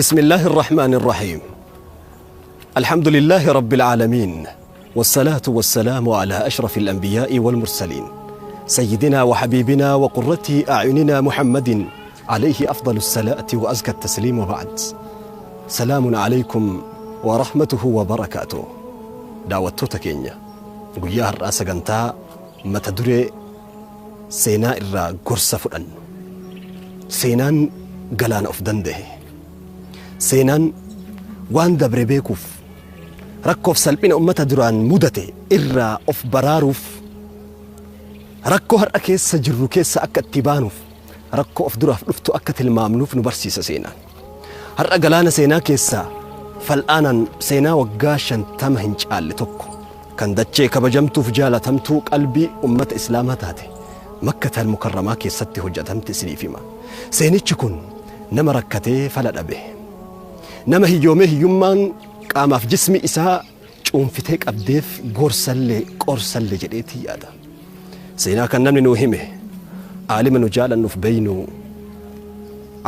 بسم الله الرحمن الرحيم. الحمد لله رب العالمين، والصلاة والسلام على أشرف الأنبياء والمرسلين، سيدنا وحبيبنا وقرة أعيننا محمد عليه أفضل الصلاة وأزكى التسليم، وبعد. سلام عليكم ورحمته وبركاته. Daawwattoota keenya, guyyaa har'aa sagantaa mata duree seenaa irraa gorsa fudhannu. Seenaan galaana of danda'e. Seenaan waan dabre beekuuf, rakkoof salphina ummata duraan mudate irraa of baraaruuf, rakkoo har'a keessa jirru keessa akka itti baanuuf, rakkoo of duraaf dhuftu akka tilmaamnuuf nu barsiisa seenaan. Har'a galaana seenaa keessaa fal'aanaan seenaa waggaa 50 hin caalle tokko kan dachee kabajamtuuf jaalatamtuu qalbii ummata Islaamaa taate Makkatal Mukarramaa keessatti hojjetamte isiniif hima. Seenichi kun nama rakkatee fala dhabe, nama hiyyoomee hiyyummaan qaamaaf jismi isaa cuunfitee qabdeef gorsallee qorsallee jedheetii yaada. Seenaa kan namni nuu hime aalima nu jaalannuuf beeynu,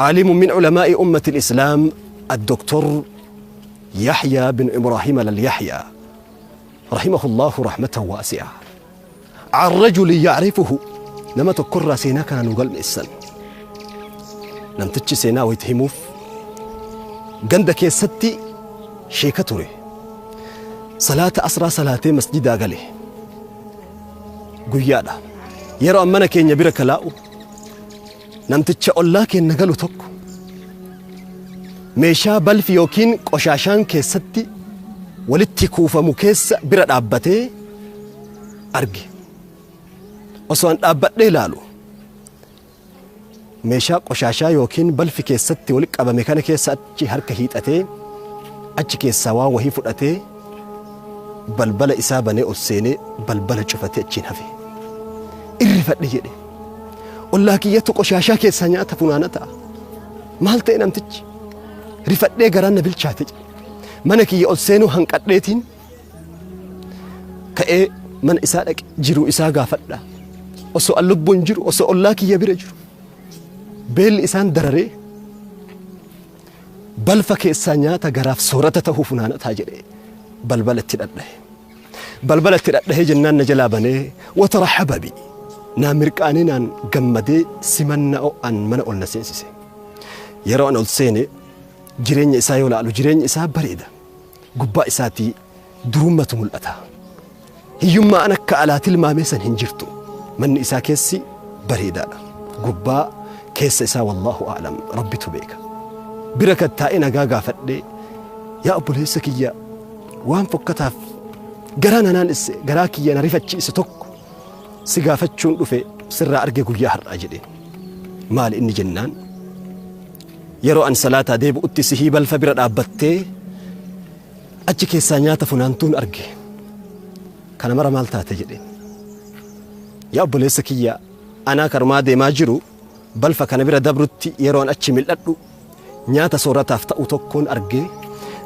عالم من علماء أمة الإسلام، الدكتور يحيى بن إبراهيم اليحيى رحمه الله رحمة واسعة، عن رجل يعرفه. Nama tokkorraa seenaa kana nu galmeessan. Namtichi seenaa wayita himuuf ganda keessatti sheeka ture. Salaata asraa salaatee masjidaa gale. Guyyaadha. Yeroo mana keenya bira kalaa'u, namticha ollaa keenya galu tokko meeshaa balfi yookiin qoshaashaan keessatti walitti kuufamu keessa bira dhaabbatee arge. Osoo an dhaabbadhee ilaalu, meeshaa qoshaashaa yookiin balfi keessatti walitti qabame kana keessa achi harka hiixatee, achi keessaa waa wahii fudhatee, balbala isaa banee ol seenee, balbala cufatee achiin hafe. Irrifadhe jedhe. Ollaa kiyyatu qoshaashaa keessaa nyaata funaana ta'a. Maal ta'e namtichi? Rifadhee garaan na bilchaate jedhe. Mana kiyya ol seenuu hanqadheetiin ka'ee mana isaa dhaqe, jiruu isaa gaafadha. Osoo an lubbuun jiru, osoo ollaa kiyya bira jiru, beelli isaan dararee balfa keessaa nyaata garaaf soorata ta'uu funaanataa jedhe balbala itti dhadhahe. Balbala itti dhadhahee jennaan na jalaa banee وترحب بي, naan mirqaanee, naan gammadee, simannaa ho'aan mana ol na seensise. Yeroo an ol seene, jireenya isaa yoo laalu, jireenya isaa bareeda. Gubbaa isaatii durummatu mul'ata. Hiyyummaa an akka alaa tilmaamee san hin jirtu. Manni isaa keessi bareedaadha. Gubbaa keessa isaa والله أعلم, Rabbitu beeka. Bira kan taa'ee nagaa gaafadhee, "Yaa obboleessa kiyya, waan fokkataaf garaa nanaan isse, garaa kiyya na rifachiise tokko si gaafachuun dhufe, sirraa arge guyyaa har'aa," jedheen. "Maali inni?" jennaan, "Yeroo an salaataa deebi'utti sihii balfa bira dhaabbattee achi keessaa nyaata funaantuun arge. Kana mara maal taate?" jedheen. "Yaa obboleessa kiyya, anaa karumaa deemaa jiru balfa kana bira dabrutti yeroon achi mil'adhu nyaata soorataaf ta'u tokkoon argee,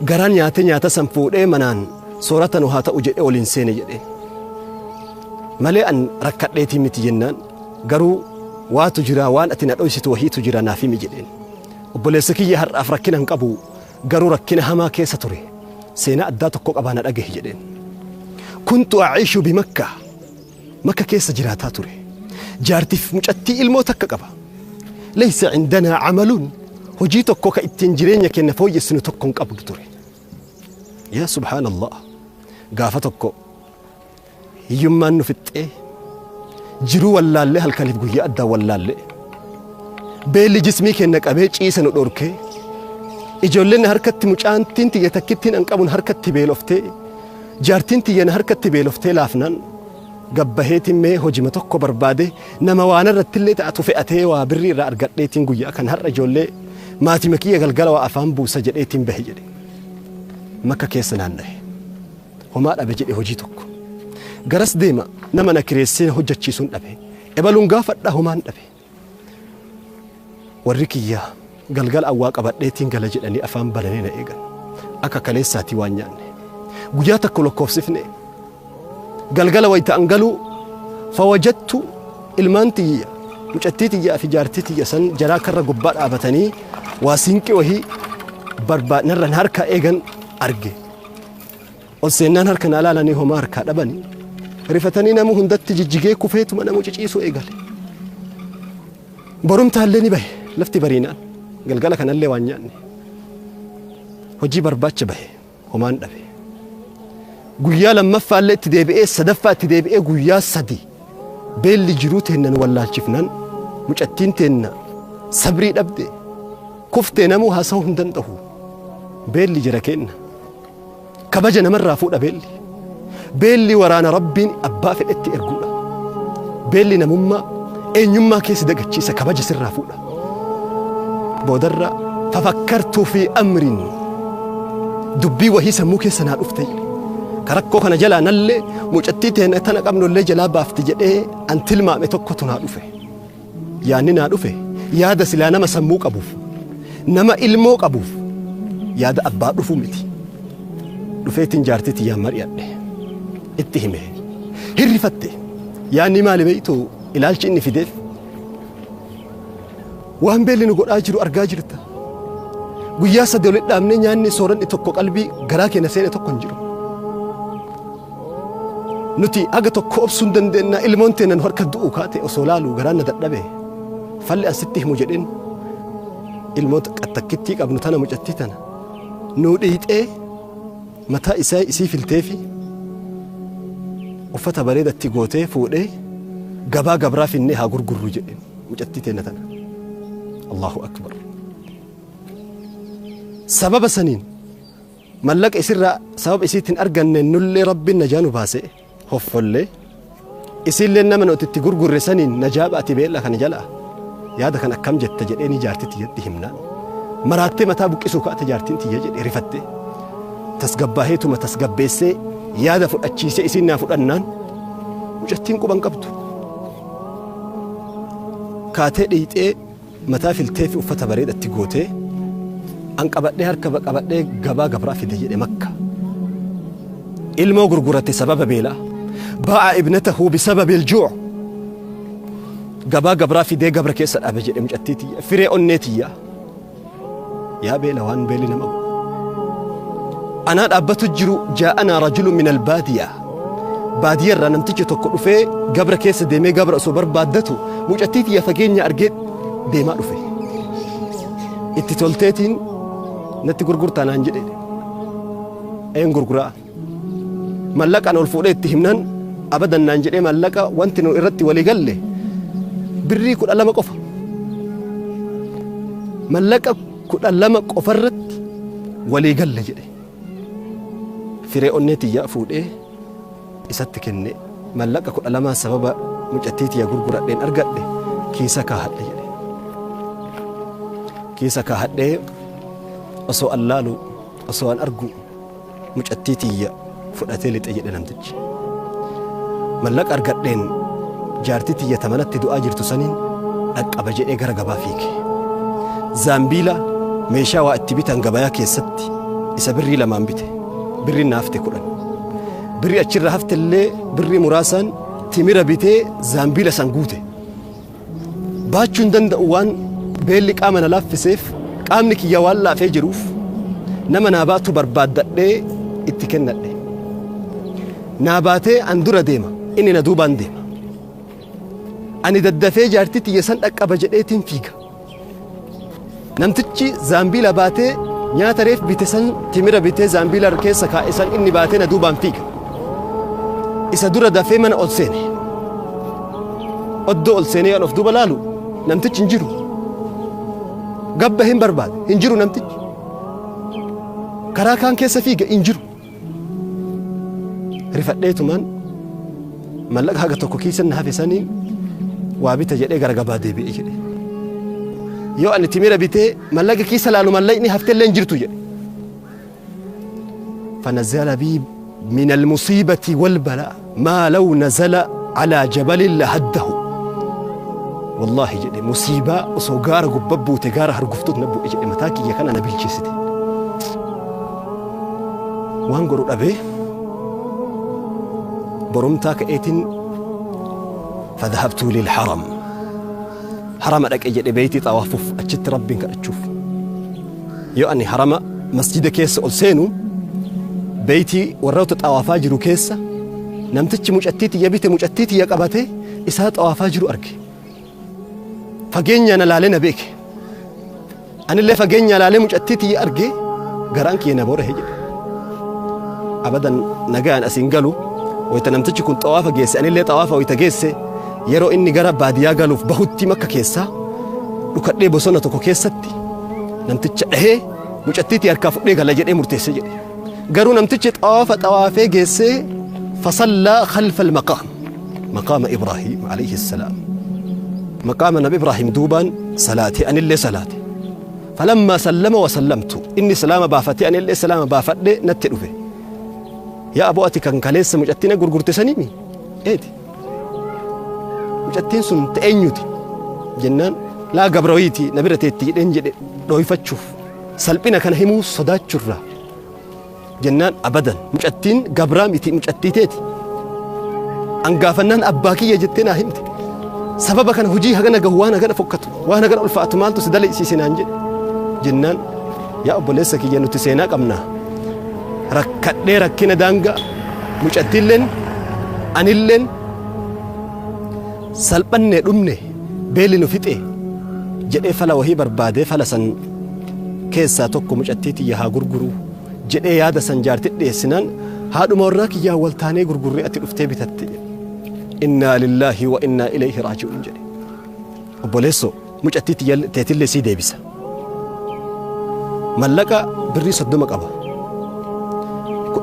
garaan nyaatee nyaata san fuudhee manaan soorata nu haa ta'u jedhee waliin seene," jedheen. "Malee an rakkadheetii miti," jennaan, "Garuu waatu jira, waan ati na dhoysitu wahiitu jira, naaf himi," jedheen. "Obboleessa kiyya, har'aaf rakkina hin qabu, garuu rakkina hamaa keessa ture. Seenaa addaa tokko qabaa, na dhagahi," jedheen. كنت أعيش بمكة, Makka keessa jiraataa ture. Jaartiif mucattii ilmoo takka qaba. ليس عندنا عمل, hojii tokko ka ittiin jireenya keenya fooyyessinu tokko hin qabdu ture. Yaa سبحان الله, gaafa tokko hiyyummaan nu fixxee, jiruu wallaallee, halkaniif guyyaa addaa wallaallee, beelli jismii keenya qabee ciisa nu dhorkee, ijoolleen harkatti, mucaantiin tiyya takkittiin an qabun harkatti beeloftee, jaartiin tiyya harkatti beeloftee laafnaan, gabbaheetiin mee hojima tokko barbaade, nama waan irratti illee ta'atu fe'atee waa birrii irraa argadheetiin guyyaa kan har'a ijoollee maatii makiyya galgala waa afaan buusa jedheetiin bahe," jedhe. Makka keessa naanna'e. Homaa dhabe jedhe hojii tokko. Garas deema, nama na kireessee hojjechiisuun dhabe. Ebaluun gaafadha, homaan dhabe. Warri kiyyaa galgala awwaa qabadheetiin gala jedhanii afaan bananii na eegan. Akka kaleessaatii waan nyaanne. Guyyaa tokko lakkoofsifne. Galgala wayita an galuu فوجدت ilmaan tiyya, mucattii tiyyaa fi jaartii tiyya san jaraa karra gubbaa dhaabatanii waa siinqee wahii Narraan harka eegan arge. Ol seennaan harka naa laalanii homaa harkaa dhabanii rifatanii nama hundatti jijjigee kufeetuma nama ciciisuu eegale. Borumtaallee ni bahe lafti bariinaan galgala kanallee waan nyaanne. Hojii barbaacha bahe homaan dhabe. Guyyaa lammaffaallee itti deebi'ee sadaffaa itti deebi'ee guyyaa sadi beelli jiruu teennan wallaalchifnaan mucattiin teenna sabrii dhabde kuftee namuu haasa'uu hin danda'u. Beelli jira kenna. Kabaja namarraa fuudha beelli. Beelli waraana Rabbiin abbaa fedhetti erguudha. Beelli namummaa eenyummaa keessa dagachiisa kabaja sirraa fuudha. Boodarra fafakkartuu fi amriin dubbii wahii sammuu keessa naa dhufte. Karakkoo kana jalaa nallee mucattii teenya tana qabnullee jalaa baafti jedhee an tilmaame tokkotu naa dhufe. Yaanni naa dhufe yaada silaa nama sammuu qabuuf nama ilmoo qabuuf yaada abbaa dhufuu miti. Dhufeetiin jaartii tiyyaan mari'adhe. Itti hime. Hirrifatte. Yaanni maali beektu ilaalchi inni fideef. Waan beelli nu godhaa jiru argaa jirta. Guyyaa sadii olitti dhaabnee nyaanni sooranni tokko qalbii garaa keenya seene tokko hin jiru. Nuti haga tokko obsuu hin dandeenya ilmoon teenya nu harka du'u kaate osoo laalu garaan na dadhabe. Falli asitti himu jedheen ilmoo takkittii qabnu tana mucattii tana nuu dhiixee mataa isaa isii filteefi uffata bareedatti gootee fuudhee gabaa gabraa finnee haa gurgurru jedheen mucattii teenya tana. Allahu akbar. Sababa saniin mallaqa isirraa sababa isiitiin arganne nullee Rabbiin najaa nu baase hoffollee isiillee nama nuti itti gurgurre saniin najaa baati beela kana jalaa yaada kan akkam jetta jedhee ni jaartii tiyyatti himnaan maraattee mataa buqqisuu kaate jaartiin tiyya jedhee rifatte tasgabbaaheetuma tasgabbeessee yaada fudhachiisee isiin naa fudhannaan mucattiin quban qabdu kaatee dhiixee mataa filtee fi uffata bareedatti gootee an qabadhee harka qabadhee gabaa gabraa fide jedhe Makka. Ilmoo gurgurate sababa beelaa. Baa'a ibnatahu bisababi al-juu'. Gabaa gabraa fidee gabra keessa dhaabe jedhe mucattii tiyya. Firee onnee tiyya. Yaa beela waan beelli nama godhu. Anaa dhaabbatu jiru jaa'anaa rajulun min albaadiyaa. Baadiyyaarraa namtichi tokko dhufee gabra keessa deemee gabra osoo barbaaddatu mucattii tiyya fageenya argee deemaa dhufe. Itti tolteetiin natti gurgurtaa naan jedhe. Een gurguraa. Mallaqaan ol fuudhee itti himnaan abadan naan jedhee mallaqa wanti nu irratti walii galle birrii 12 qofa. Mallaqa 12 qofarratti walii galle jedhe. Firee onnee tiyyaa fuudhee isatti kenne mallaqa 12 sababa mucattii tiyya gurguradheen argadhe kiisa kaahadhe jedhe. Kiisa kaahadhee osoo an laalu osoo an argu mucattii tiyya fudhatee lixe jedhe namtichi. Mallaqa argadheen jaartii tiyya tamanatti du'aa jirtu saniin dhaqqaba jedhee gara gabaa fiige. Zaambiila meeshaa waa itti bitan gabayaa keessatti isa birrii 2 bite. Birriin na hafte 10. Birrii achirra hafte illee birrii muraasaan timira bitee zaambiila san guute. Baachuu hin danda'u waan beelli qaama na laaffiseef qaamni kiyya waan laafee jiruuf nama naa baatu barbaaddadhee itti kennadhe. Naa baatee an dura deema inni na duubaan deema. Ani daddafee jaartii tiyya san dhaqqaba jedheetiin fiiga. Namtichi zaambiila baatee nyaata reef bite san timira bitee zaambiila keessa kaa'e san inni baatee na duubaan fiiga. Isa dura dafee mana ol seene. Oddoo ol seenee an of duuba laalu namtichi hin jiru. Gabba hin barbaade hin jiru namtichi. Karaa kaan keessa fiiga hin jiru. Rifadheetumaan mallaqa haga tokko kiisa na hafe saniin waa bita jedhee gara gabaa deebi'e jedhe. Yoo ani timira bitee mallaqa kiisa laalu mallaqni haftellee hin jirtu jedhe. فنزل بي من المصيبة والبلاء ما لو نزل على جبل لهده. والله جدي مصيبة وصغار قبب وتجارة هرقفتوت نبو إجي متاكي يا كان أنا بالجسد. وانقروا أبي برمتاك إيتن فذهبت للحرم. حرم لك إجي بيتي طوافف أجت ربي كأتشوف. يو أني حرم Masjida keessa ol seenu beeytii warroota xawaafaa jiru keessa namtichi mucattii tiyya bite mucattii tiyya qabatee isaa xawaafaa jiru arge. Fageenya na laalee na beeke. Anillee fageenya laalee mucattii tiyya argee garaan kiyya na boora'e jedhe. Abadan nagaan asiin galu wayita namtichi kun xawaafa geesse anillee xawaafa wayita geesse yeroo inni gara baadiyyaa galuuf bahutti Makka keessaa dhukadhee bosona tokko keessatti namticha dhahee mucattii tiyya harkaa fudhee gala jedhee murteesse jedhe. Garuu namtichi xawaafa xawaafee geessee fasallaa khalfa al-maqaam maqaama Ibrahiim alayhi salaam. Maqaama Nabi Ibrahiim duubaan salaate anillee salaate. Falammaa sallama wa sallamtu inni salaama baafatee anillee salaama baafadhe natti dhufe. Yaa aboo ati kan kaleessa mucattii na gurgurte saniimi? Eeti. Mucattiin sun ta eenyuti? Jennaan laa gabrawiiti na bira teetti jedheen jedhe dhooyfachuuf salphina kana himuu sodaachurraa. Jennaan abadan mucattiin gabraa miti mucattii teeti. An gaafannaan abbaa kiyya jettee naa himte. Sababa kana hojii hagana gahu waan hagana fokkatu waan hagana ulfaatu maaltu si daleysiise naan jedhe. Jennaan yaa obboleessa kiyya nuti seenaa qabna. Rakkadhee rakkina daangaa mucattiilleen anilleen salphannee dhumne beelli nu fixe jedhee fala wahii barbaadee fala san keessaa tokko mucattii tiyya haa gurguruu jedhee yaada san jaarti dhiyeessinaan haadhuma warraa kiyyaan wal taanee gurgurree ati dhuftee bitatte jedhe. Innaa lillaahi wa innaa ilayhi raaji'uun jedhe. Obboleessoo mucattii tiyya teetillee sii deebisa. Mallaqa birrii 30 qaba.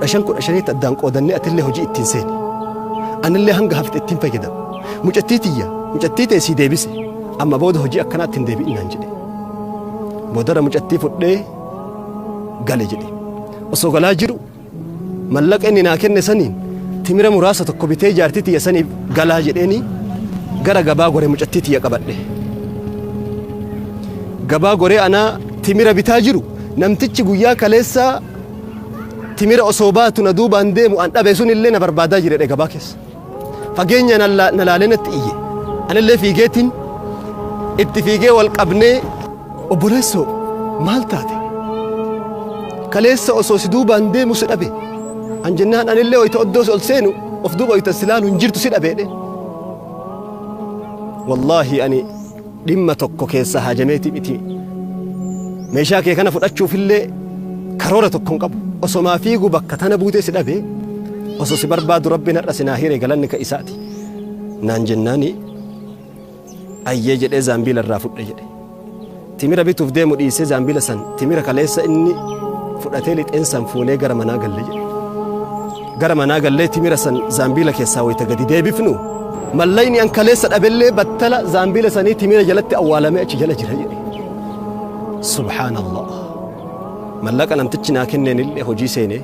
15 15tti addaan qoodannee atillee hojii ittiin seeni. Anillee hanga hafte ittiin fayyadama. Mucattii tiyya mucattii tee sii deebise. Amma booda hojii akkanaatti hin deebi'in naan jedhe. Boodarra mucattii fudhee gale jedhe. Osoo galaa jiru mallaqa inni naa kenne saniin timira muraasa tokko bitee jaartii tiyya saniif galaa jedheeni gara gabaa gore mucattii tiyya qabadhe. Gabaa goree anaa timira bitaa jiru namtichi guyyaa kaleessaa timira osoo baatu na duubaan deemu an dhabe sun illee na barbaadaa jira jedhe gabaa keessa. Fageenya na laalee natti iyye. Anillee fiigeetiin itti fiigee wal qabnee obboleessoo maal taate? Kaleessa osoo si duubaan deemu si dhabe. An jennaan anillee wayita oddoo si ol seenu of duuba wayita si laalu hin jirtu si dhabeedhe. Wallaahi ani dhimma tokko keessa haajameeti miti. Meeshaa kee kana fudhachuufillee karoora tokko hin qabu. Osomaa fiigu bakka tana buutee si dhabe osoo si barbaadu Rabbiin har'a si naa hire galanni ka isaati. Naan jennaani ayyee jedhee zaambiila irraa fudhe jedhe. Timira bituuf deemu dhiisee zaambiila san timira kaleessa inni fudhatee lixeen san fuunee gara manaa galle jedhe. Gara manaa gallee timira san zaambiila keessaa wayita gadi deebifnu mallayni an kaleessa dhabellee battala zaambiila sanii timira jalatti awwaalamee achi jala jira jedhe. Subhaanallah. Mallaqa namtichi naa kenneen illee hojii seenee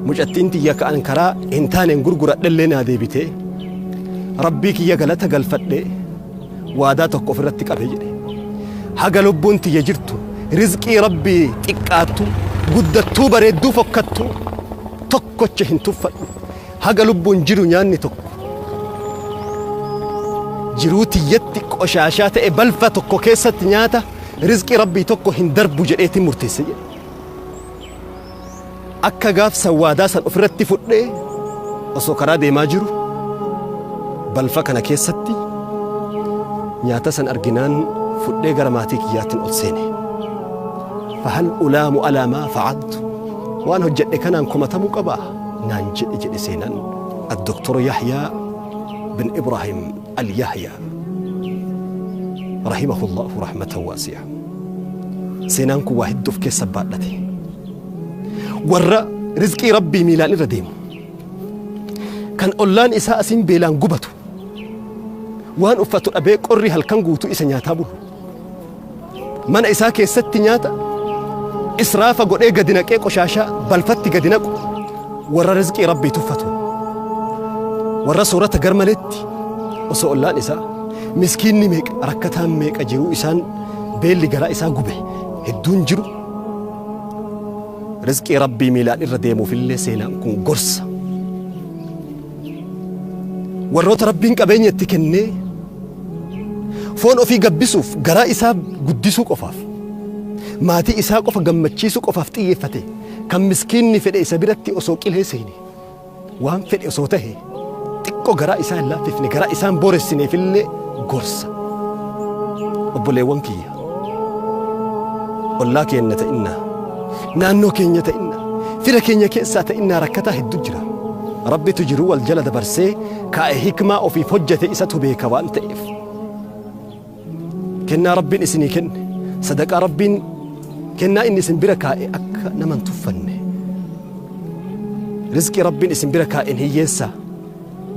mucattiin tiyya ka an karaa hin taaneen gurguradhellee naa deebitee Rabbii kiyya galata galfadhee waadaa tokko ofirratti qabe jedhe. Haga lubbuun tiyya jirtu rizqii Rabbii xiqqaattu guddattuu bareedduu fokkattu tokkocha hin tuffadhu. Haga lubbuun jiru nyaanni tokko jiruu tiyyatti qoshaashaa ta'e balfa tokko keessatti nyaata rizqii Rabbii tokko hin darbu jedheetiin murteesse jedhe. Akka gaaf san waadaa san ofirratti fudhee osoo karaa deemaa jiru balfa kana keessatti nyaata san arginaan fudhee gara maatii kiyyaatiin ol seene. Fahal ulaamu alaa maa fa'altu waan hojjedhe kanaan komatamuu qabaa naan jedhe jedhe seenaan Addoktor Yahyaa bin Ibraahim Al-Yahyaa rahimahullahu rahmatan waasi'a. Seenaan kun waa hedduu of keessa baadhate. Warra rizqii Rabbii miilaan irra deemu. Kan ollaan isaa asiin beelaan gubatu. Waan uffatu dhabee qorri halkan guutuu isa nyaataa bulu. Mana isaa keessatti nyaata israafa godhee gadi naqee qoshaashaa balfatti gadi naqu. Warra rizqii Rabbii tuffatu. Warra soorata garmaleetti osoo ollaan isaa miskiinni meeqa rakkataan meeqa jiruu isaan beelli garaa isaa gube hedduun jiru. Rizqii Rabbii miilaan irra deemuufillee seenaan kun gorsa. Warroota Rabbiin qabeenya itti kennee foon ofii gabbisuuf garaa isaa guddisuu qofaaf Maatii isaa qofa gammachiisuu qofaaf xiyyeeffate kan miskiinni fedhe isa biratti osoo qilee seene waan fedhe osoo tahe xiqqoo garaa isaa hin laaffifne garaa isaan booressineefillee gorsa. Obboleewwan kiyya ollaa keenya ta'innaa naannoo keenya ta'innaa fira keenya keessaa ta'innaa rakkataa hedduu jira. Rabbitu jiru wal jala dabarsee kaa'e hikmaa ofiif hojjete isatu beeka waan ta'eef. Kennaa Rabbiin isinii kenne sadaqaa Rabbiin kennaa inni isin bira kaa'e akka nama hin tuffanne. Rizqii Rabbiin isin bira kaa'een hiyyeessaa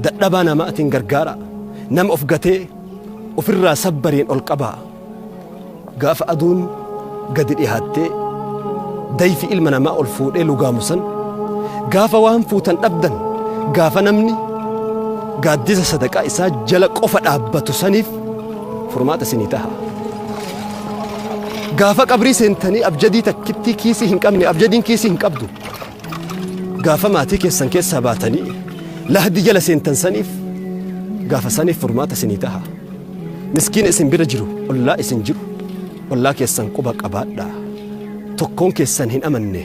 dadhabaa namaatiin gargaara nama of gatee ofirraa sabbariin ol qabaa. Gaafa aduun gadi dhihaattee dayfi ilma namaa ol fuudhee lugaamu san gaafa waan fuutan dhabdan gaafa namni gaaddisa sadaqaa isaa jala qofa dhaabbatu saniif furmaata isinii taha. Gaafa qabrii seentanii abjadii takkittii kiisii hin qabne abjadiin kiisii hin qabdu. Gaafa maatii keessan keessaa baatanii lahdi jala seentan saniif gaafa saniif furmaata isinii taha. Miskiina isin bira jiru ollaa isin jiru ollaa keessan quba qabaadhaa. Tokkoon keessan hin amanne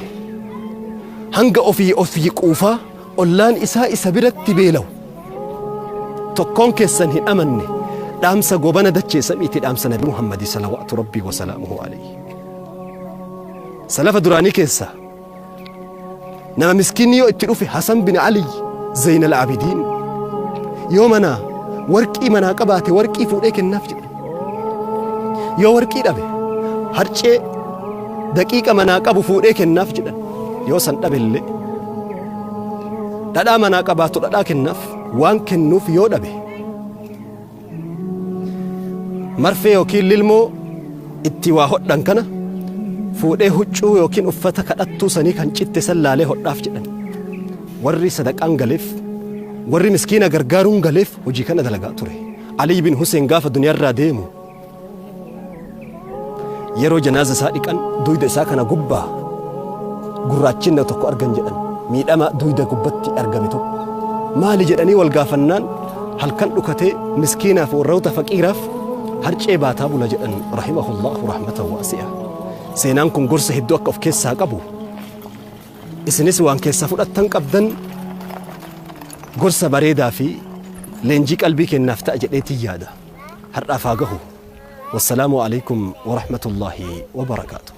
hanga ofii ofii quufaa ollaan isaa isa biratti beela'u. Tokkoon keessan hin amanne dhaamsa gobana dachee samiiti dhaamsa Nabi Muhammadi salawaatu Rabbii wa salaamuhu alayhi. Salafa duraanii keessa nama miskiinni yoo itti dhufe Hasan bin Ali Zayn al-Abidiin yoo manaa warqii manaa qabaate warqii fuudhee kennaaf jedhe. Yoo warqii dhabe harcee daqiiqa manaa qabu fuudhee kennaaf jedhan. Yoo san dhabe illee dhadhaa manaa qabaatu dhadhaa kennaaf waan kennuuf yoo dhabe marfee yookiin lilmoo itti waa hodhan kana fuudhee huccuu yookiin uffata kadhattuu sanii kan citte san laalee hodhaaf jedhan. Warri sadaqaan galeef warri miskiina gargaaruun galeef hojii kana dalagaa ture. Ali bin Hussein gaafa duniyaarraa deemu yeroo janaaza isaa dhiqan duyda isaa kana gubbaa gurraachinna tokko argan jedhan miidhama duyda gubbatti argame tokko maali jedhanii wal gaafannaan halkan dhukatee miskiinaaf warroota faqiiraaf harcee baataa bula jedhan rahimahullahu rahmatan waasi'a. Seenaan kun gorsa hedduu akka of keessaa qabu isinis waan keessaa fudhattan qabdan gorsa bareedaa fi leenjii qalbii kennaaf ta'a jedheetii yaada. Har'aaf haa gahu. Wassalaamu alaikum wa rahmatullahi wa barakaatuh.